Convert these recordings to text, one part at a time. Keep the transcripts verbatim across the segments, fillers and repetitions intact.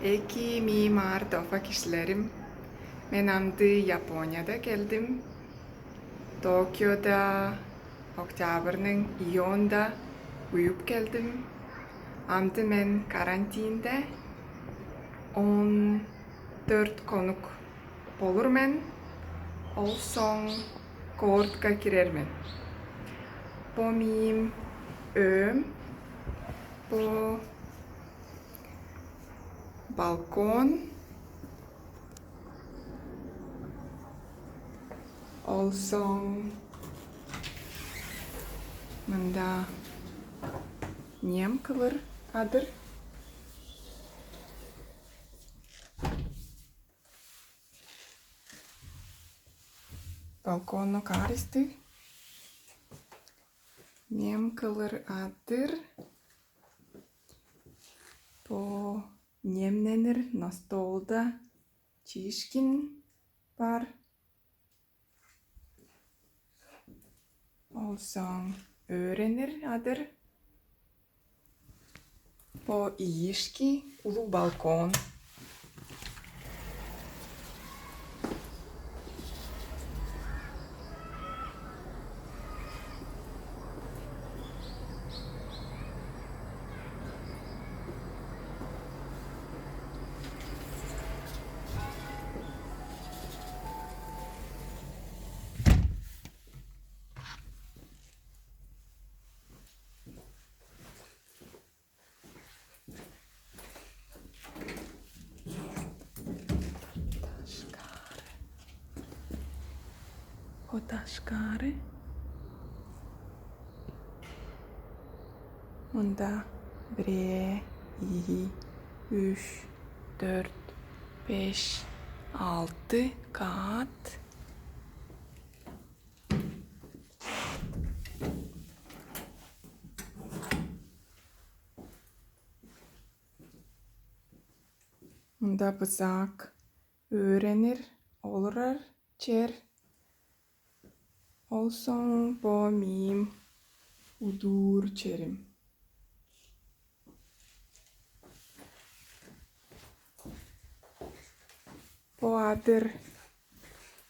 Эки, мии маар дофа кижилерим. Мен амды Японияда келдим. Токиода октябрьның ийиинде уюп келдим. Амды мен карантинде он дөрт конук болур мен. Ол соң коортка кирер мен. Бо миим өөм, бо балкон, ол соң мында нем кылыр адыр. Балконну кааристиг. Нем кылыр адыр. Бо немненир настолда чиишкин бар. Ол соң өөренир адыр. Бо ийишки улуг балкон. Дашкаары. О, дашкаары. Мында бирээ, ийи, үш, дөрт, беш, алты каат. Мында бызаак өөренир, олурар чер. Ол соң бо миим удуур черим. Бо адыр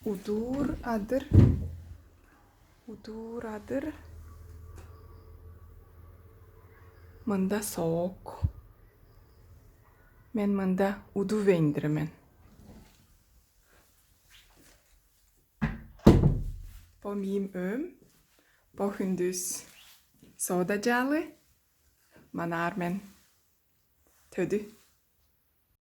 удуур адыр. Удуур адыр. Мында соок. Мен мында удувейн-дир мен. Бо миим өөм. Бо хүндүс сода чаалы манаар мен. Төдү.